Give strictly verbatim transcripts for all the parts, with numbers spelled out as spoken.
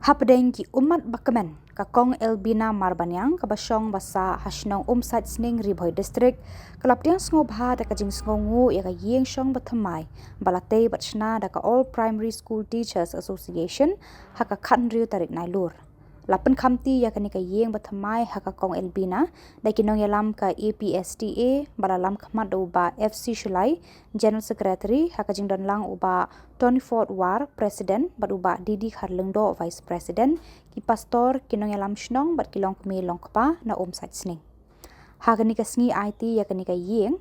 Hapdeng ki ummat ba kmen, ka Kong Elbina Marbaniang kaba shong ba sah ha shnong Umsait Sning, Ri Bhoi District, ka la pdiang sngewbha da ka jingsngewnguh ïa ka ïing shong ba thymmai ba la tei bad shna da ka All Primary School Teachers Association ha ka khathynriew tarik Nailur. La pynkhamti ïa kane ka ïing ba thymmai ha ka Kong Elbina da ki nongïalam ka A P S T A ba la lam khmat da u Bah F C Shullai, General Secretary, ha ka jingdon lang u Bah Tonyford War, President, bad u Bah D D Kharlyngdoh, Vice President, ki pastor, ki nongïalam shnong bad ki longkmie longkpa na Umsait Sning. Ha kane ka sngi aiti ïa kane ka ïing,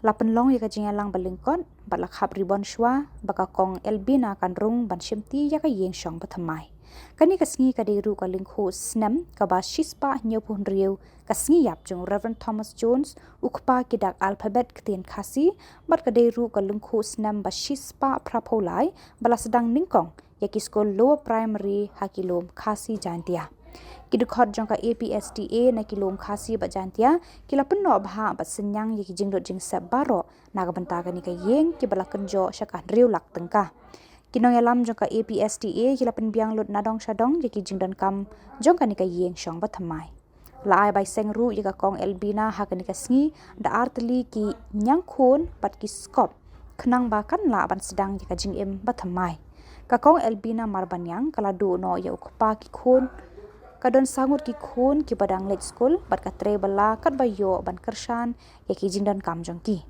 la pynlong ïa ka jingïalang ba lyngkot bad la khap ribon shuwa ba ka Kong Elbina kan rung ban shimti ïa ka ïing shong ba thymmai. Kane ka sngi ka dei ruh ka lyngkhuh snem kaba shispah hynñiewphew hynriew ka sngi ïap jong u Reverend Thomas Jones, u kpa ki dak alphabet ktien Khasi, bad ka dei ruh ka lyngkhuh snem ba shispah phraphew lai ba la sdang nyngkong ïa ki skul lower primary ha ki lum Khasi Jaintia. Ki dkhot jong ka A P S T A na ki lum Khasi bad Jaintia ki la pynnoh bha bad synñiang ïa ki jingduk jingsep baroh na ka bynta kane ka ïing kiba la kynjoh sha ka hynriew lak tyngka. Ki nongïalam jong ka A P S T A ki la pynbiang lut nadong shadong ïa ki jingdonkam jong kane ka ïing shong ba thymmai. La ai bai seng ruh ïa ka Kong Elbina ha kane ka sngi da ar tylli ki ñiangkhun bad ki skop, khnang ba kan lah ban sdang ïa ka jingim ba thymmai. Ka Kong Elbina Marbaniang ka la duh noh ïa u kpa ki khun, ka don saw ngut ki khun kiba dang leit skul bad ka trei bylla katba ïoh ban kyrshan ïa ki jingdonkam jong ki.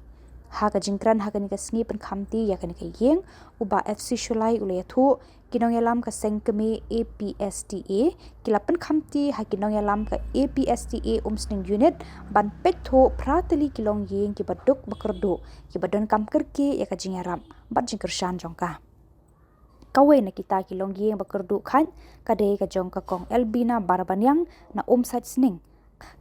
Ha ka jingkren ha kane ka sngi pynkhamti ïa kane ka ïing, u Bah F C Shullai u la ïathuh, ki nongïalam ka seng kmie A P S T A ki la pynkhamti ha ki nongïalam ka A P S T A Umsning Unit ban peit thuh phra tylli ki longïing kiba duk ba kyrduh, kiba donkam kyrkieh ïa ka jingïarap bad jingkyrshan jong ka. Kawei na kita ki longïing ba kyrduh khat ka dei ka jong ka Kong Elbina Marbaniang na Umsait Sning,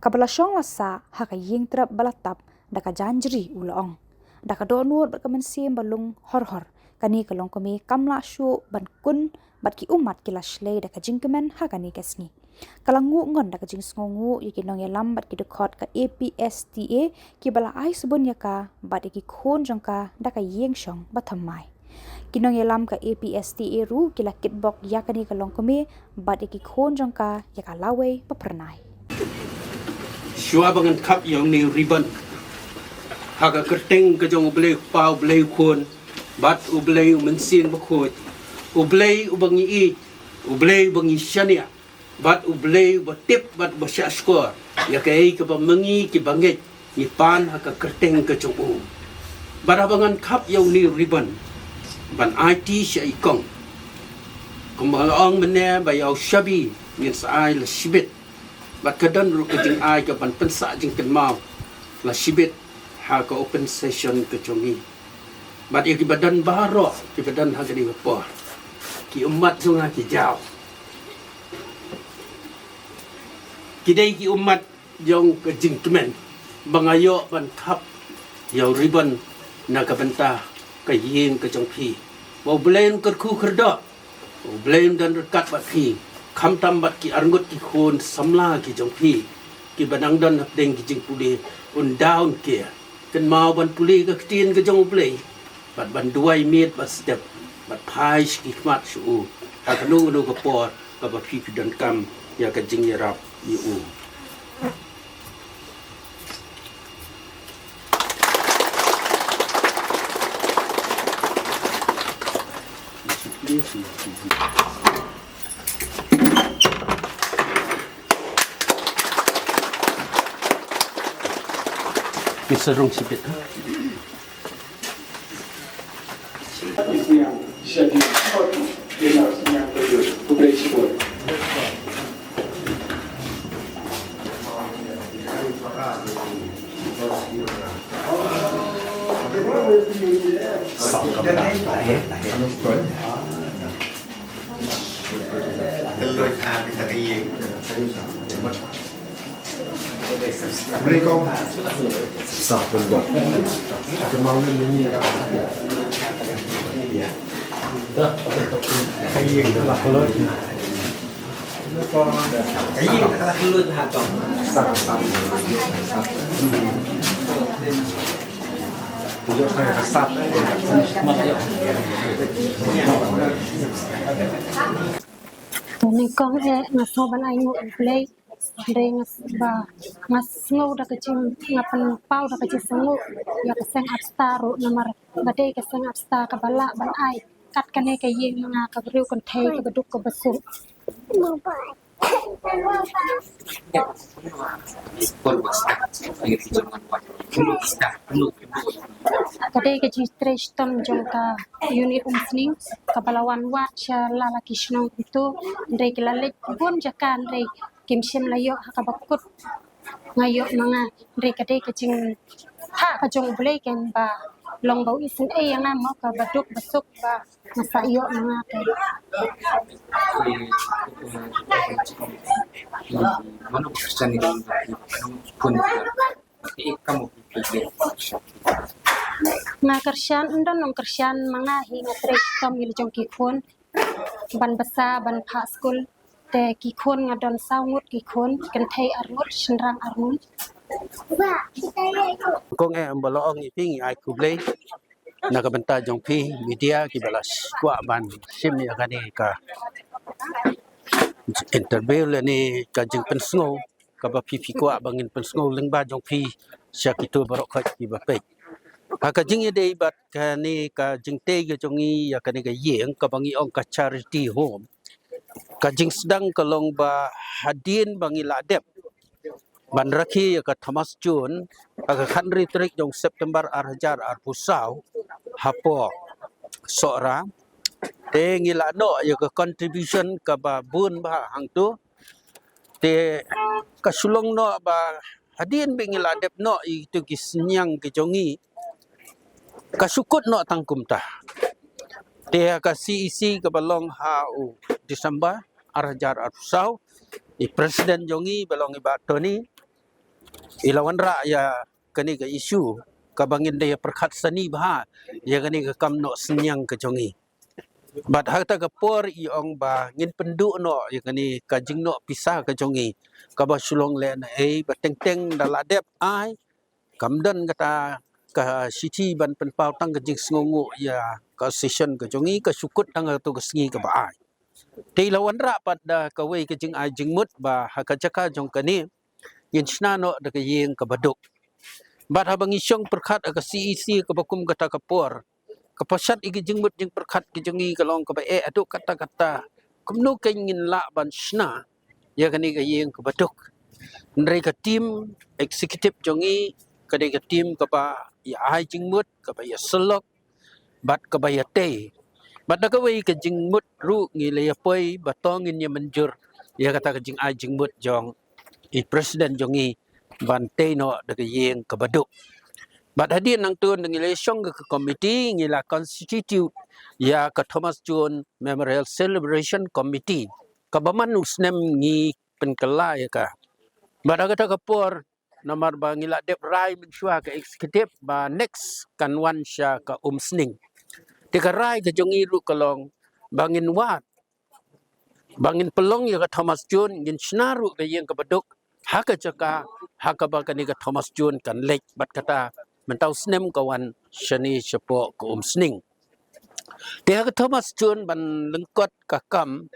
kaba la shong la sah ha ka ïing trep ba la tap da ka janjri, u la ong. Da ka dohnud bad ka mynsiem ba lung hor hor, kane ka longkmie kam lah shuh ban kun bad ki ummat ki la shlei da ka jingkmen ha kane ka sngi. Ka la nguh ngon da ka jingsngewnguh ïa ki nongïalam bad ki dkhot ka A P S T A kiba la ai sbun ïa ka bad ïa ki khun jong ka da ka ïing shong ba thymmai. Ki nongïalam ka A P S T A ruh ki la kitbok ïa kane ka longkmie bad ïa ki khun jong ka ïa ka lawei ba phyrnai. Shuwa ba ngan khap ïa une u ribon, ha ka kyrteng ka jong U Blei U Kpa, U Blei U Khun bad U Blei U Mynsiem Bakhuid, U Blei uba ngi ïeit, U Blei uba ngi shaniah, bad U Blei uba tip bad uba shahshkor ïa kaei kaba ma ngi kiba ngeit ngi pan ha ka kyrteng ka jong u. Bad haba ngan khap ïa une u ribon ban aiti sha i kong, kumba la ong mynne ba ïa u shabi ngin sa ai la shibit, bad ka don ruh ka jingai ka ban pynsah jingkynmaw la shibit ha ka open session ka jong ngi. Bad ïa kiba don baroh kiba don ha kane ka por, ki ummat jong nga ki jaw, ki dei ki ummat jong ka jingkmen ba nga ïoh ban khap ïa u ribon na ka bynta ka ïing ka jong phi. Ba U Blei un kyrkhu kyrdoh, U Blei un don ryngkat bad phi, khamtam bad ki arngut ki khun samla ki jong phi kiba nang don hapdeng ki jingpule, un da un kiar. Kynmaw ban pule ka ktien ka jong U Blei bad ban duwai miet bad step bad phai sha ki khmat sha u ha kano kano ka por kaba phi phi donkam ïa ka jingïarap ïa u. Mister Rong Sipit. Nyngkong eh nga sngew ban ai nguh ïa U Blei. Hynrei nga s- ba nga sngew da ka jing, nga pynpaw da ka jingsngew ïa ka seng Upstar ruh, namar ba dei ka seng Upstar kaba lah ban ai kat kane ka ïing ma nga ka briew kynthei kaba duk kaba suk. Ka dei ka jingtrei shitom jong ka unit Umsning kaba la wan wad sha la la ki shnong kumto. Hynrei ki la leit bun jaka hynrei kim shym la ïoh ha kaba kut nga ïoh ma nga. Hynrei ka dei ka jingthah ka jong U Blei, kan ba long ba u isynei ïa nga mo kaba duk ba suk ba nga sa ïoh ma nga te. Nga kyrshan, ym don nongkyrshan ma nga hi, nga trei shitom ïa la jong ki khun ban bsa ban phah skul. Te ki khun nga don saw ngut ki khun, kynthei ar ngut, shynrang ar ngut. Kong eh, ym ba la ong ïa phi, ngi ai khublei na ka bynta jong phi media kiba la kwah ban shim ïa kane ka interview lane ka jingpynsngew kaba phi phi kwah ba ngin pynsngew lyngba jong phi sha kito baroh khoit kiba peit. Ha ka jingïadei bad kane ka jingtei ka jong ngi ïa kane ka ïing kaba ngi ong ka charity home, ka jingsdang ka long ba hadien ba ngi la dep ban rakhe ïa ka Thomas Jones ha ka khathynriew tarik jong September ar hajar arphew saw hapoh Sohra. Te ngi la noh ïa ka contribution kaba bun bha hangto. Te ka shu long noh ba hadien ba ngi la dep noh ïa kito ki synñiang ki jong ngi, ka shu kut noh tang kumta. Te ha ka C E C kaba long ha u December ar hajar arphew saw, i president jong ngi ba long i Bah Tony, i la wanrah ïa kane ka issue kaba ngin da ïa pyrkhat sani bha ïa kane ka kam noh synñiang ka jong ngi. Bad ha kata ka por i ong ba ngin pynduh noh ïa kane ka jingnoh pisa ka jong ngi kaba shu long lehnohei, ba teng teng da la dep ai, kam don kata ka shithi ban pynpaw tang ka jingsngewnguh ïa ka association ka jong ngi, ka shu kut tang ha kato ka sngi kaba ai. Te i la wanrah pat da kawei ka jingai jingmut ba ha ka jaka jong kane ngin shna noh da ka ïing kaba duk. Bad haba ngi shong pyrkhat ha ka C E C kaba kum kata ka por, ka pyrshah ïa ki jingmut jingpyrkhat ki jong ngi ka long kaba eh haduh katta katta kumno kein ngin lah ban shna ïa kane ka ïing kaba duk. Hynrei ka team executive jong ngi ka dei ka team kaba ïa ai jingmut, kaba ïa sylok bad kaba ïa tei. Bad da kawei ka jingmut ruh ngi la ïa poi ba to ngin ïa mynjur ïa kata ka jingai jingmut jong i president jong ngi ban tei noh da ka ïing kaba duk. Bad hadien nangto ngi la ïa shong ka committee, ngi la constitute ïa ka Thomas Jones Memorial Celebration Committee kaba man u snem ngi pynkylla ïa ka. Bad ha kata ka por namar ba ngi la dep rai mynshuwa ka executive ba next kan wan sha ka Umsning. Te ka rai ka jong ngi ruh ka long ba ngin wad, ba ngin pynlong ïa ka Thomas Jones, ngin shna ruh ka ïing kaba duk ha ka jaka ha kaba kane ka Thomas Jones kan leit, bad kata mynta u snem ka wan shane shapoh ka Umsning. Te ha ka Thomas Jones ban lyngkot ka kam,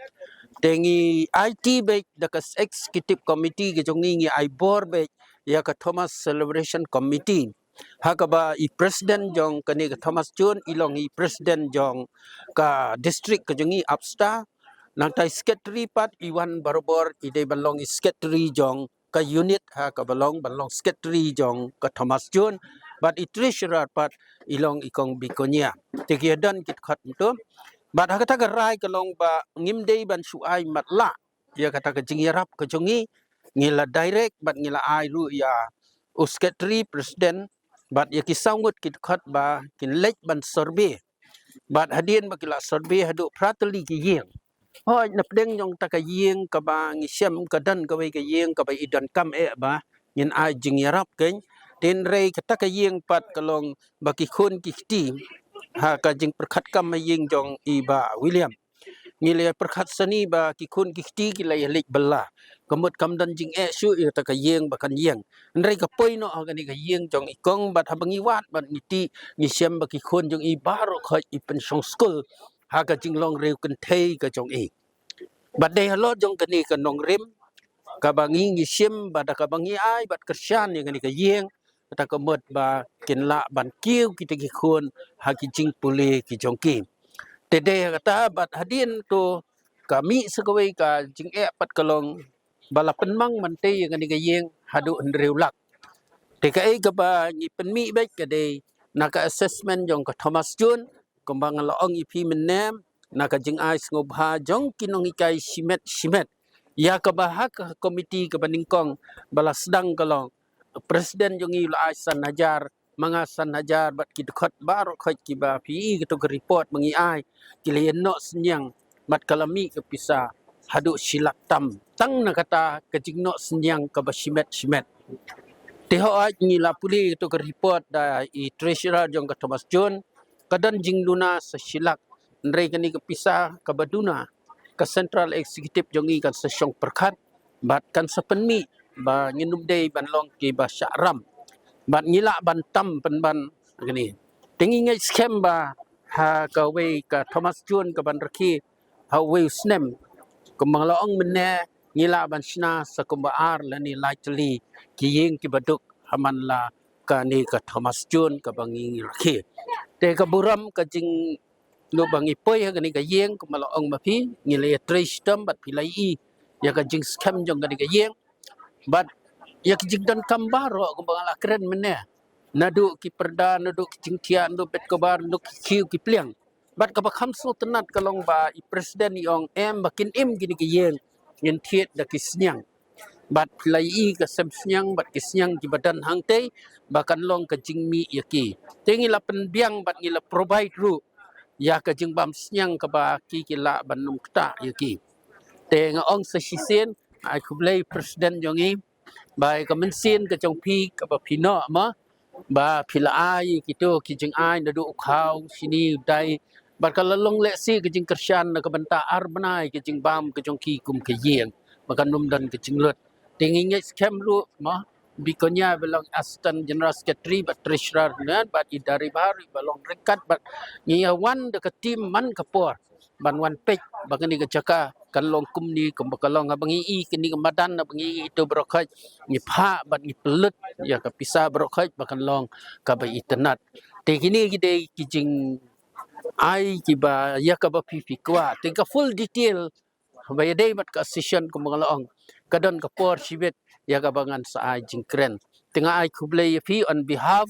te ngi aiti beit da ka executive committee ka jong ngi, ngi ai bor beit ïa ka Thomas Celebration Committee, ha kaba i president jong kane ka Thomas Jones i long i president jong ka district ka jong ngi Upstar. Nangta i secretary pat i wan barabor, i dei ban long i secretary jong ka unit ha kaba long ban long secretary jong ka Thomas Jones, bad i treasurer pat i long i Kong Bikonia. Te ki ïa don ki dkhot kumto. Bad ha kata ka rai ka long ba ngim dei ban shu ai matlah ïa kata ka jingïarap ka jong ngi, ngi la direct bad ngi la ai ruh ïa u secretary, president bad ïa ki saw ngut ki dkhot ba kin leit ban survey. Bad hadien ba ki la survey haduh phra tylli ki ïing, hooid, na pdeng jong kata ka ïing kaba ngi shem ka don kawei ka ïing kaba i donkam eh ba ngin ai jingïarap kein. Hynrei kata ka ïing pat ka long ba ki khun ki kti ha ka jingpyrkhat kam ha ïing jong i Bah William. Ngi la ïa pyrkhat sani ba ki khun ki kti ki la ïa leit bylla. Ka mut kam don jingeh shuh ïa kata ka ïing ba kan ïeng. Hynrei ka poi noh ha kane ka ïing jong i Kong, bad haba ngi wad bad ngi tih ngi shem ba ki khun jong i baroh khoit i pynshong skul ha ka jinglong riew kynthei ka jong i. Bad dei halor jong kane ka nongrim kaba ngi ngi shim ba da kaba ngi ai bad kyrshan ïa kane ka ïing, kata ka mut ba kin lah ban kiew kita ki khun ha ki jingpule ki jong ki. Te dei ha kata bad hadien to ka mih sa kawei ka jingeh pat ka long ba la pynmang ban tei ïa kane ka ïing haduh hynriew lak. Te kaei kaba ngi pynmih beit ka dei na ka assessment jong ka Thomas Jones, kumba nga la ong ïa phi mynne, na ka jingai sngewbha jong ki nonghikai shimet shimet. Ïa kaba ha ka komiti kaba nyngkong ba la sdang ka long, president jong ngi u la ai san hajar, ma nga san hajar bad ki dkhot baroh khoit kiba phi i kato ka report ba ngi ai, ki la ïa noh synñiang bad ka la mih ka pisa haduh shi lak tam tang na kata ka jingnoh synñiang kaba shimet shimet. Te hooid ngi la pule kato ka report da i treasurer jong ka Thomas Jones, ka don jingduna sa shi lak. Hynrei kane ka pisa kaba duna ka central executive jong ngi kan sa shong pyrkhat bad kan sa pynmih ba ngin ym dei ban long kiba shah ram bad ngi lah ban tam pynban kane. Te ngi ngeit skhem ba ha kawei ka Thomas Jones kaban rakhe ha uwei u snem, kumba nga la ong mynne, ngi lah ban shna sa kumba ar lane lai tylli ki ïing kiba duk ha man la kane ka Thomas Jones kaba ngi ngi rakhe. Te ka burom ka jing, naba ngi poi ha kane ka ïing kumba la ong ma phi, ngi la ïa trei shitom bad phi la ïohi ïa ka jingskhem jong kane ka ïing bad ïa ka jingdonkam baroh kumba nga la kren mynne, naduh ki pyrda, naduh ki jingthiah, naduh bed khabar, naduh ki khiew ki pliang. Bad kaba kham sngewtynnat ka long ba i president i ong em ba kin im kine ki ïing, ngin thied da ki synñiang. Bad phi la ïohi ka sem synñiang bad ki synñiang kiba don hangtei ba kan long ka jingmih ïa ki. Te ngi la pynbiang bad ngi la provide ruh ïa ka jingbam synñiang kaba ki ki lah ban ym ktah ïa ki. Te nga ong sa shisien, ai khublei president jong ngi ba ïa ka mynsiem ka jong phi kaba phi noh ma, ba phi la ai kito ki jingai naduh u khaw, shini, u dai, bad ka la long lehse ka jingkyrshan na ka bynta ar bnai ka jingbam ka jong ki kum ka ïing ba kan ym don ka jinglut. Te ngi ngeit skhem ruh ma, Bikonya ba long assistant general secretary bad treasurer ne bad i Daribar ba long ryngkat bad ngi ïa wan da ka team man ka por ban wan peit ba kane ka jaka kan long kumne kumba ka long, haba ngi i kane ka madan, haba ngi i ito baroh khoit, ngi phah bad ngi pynlut ïa ka pisa baroh khoit ba kan long kaba itynnat. Te kine ki dei ki jingai kiba ïa kaba phi phi kwah. Te ka full detail ba ïadei bad ka session kumba nga la ong, ka don ka por shibit ïa kaba ngan sa ai jingkren. Te nga ai khublei ïa phi on behalf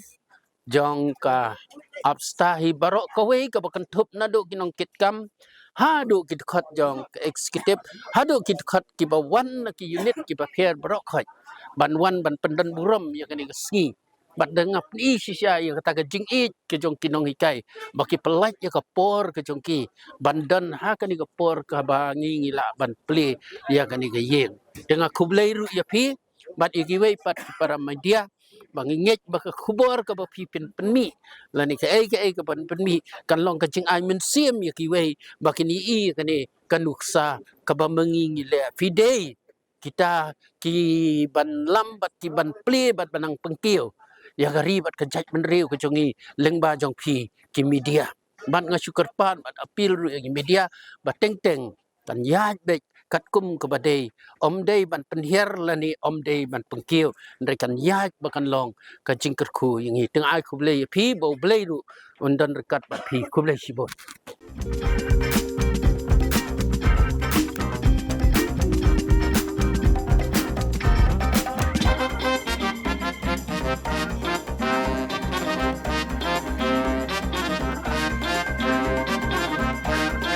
jong ka APSTAHI baroh kawei, kaba kynthup naduh ki nongkitkam haduh ki dkhot jong ka executive, haduh ki dkhot kiba wan na ki unit kiba pher baroh khoit ban wan ban pyndon burom ïa kane ka sngi. Bad da nga pyni shisha ïa kata ka jingïeit ka jong ki nonghikai ba ki pyllait ïa ka por ka jong ki ban don ha kane ka por kaba ngi ngi lah ban plie ïa kane ka ïing. Te nga khublei ruh ïa phi bad ïa kiwei pat ki para media ba ngi ngeit ba ka khubor kaba phi pyn pynmih lane kaei kaei kaban pynmih kan long ka jingai mynsiem ïa kiwei ba kin ïohi ïa kane ka nuksa kaba ma ngi ngi leh. Phi dei kita kiban lam bad kiban plie bad ban nang pynkiew ïa ka ri bad ka jaitbynriew ka jong ngi lyngba jong phi ki media. Bad nga shu kyrpad bad appeal ruh ïa ki media ba teng teng kan ïaid beit katkum kaba dei, ym dei ban pynhiar lane ym dei ban pynkiew, hynrei kan ïaid ba kan long ka jingkyrkhu ïa ngi. Te nga ai khublei ïa phi, ba U Blei ruh un don ryngkat bad phi. Khublei shibun.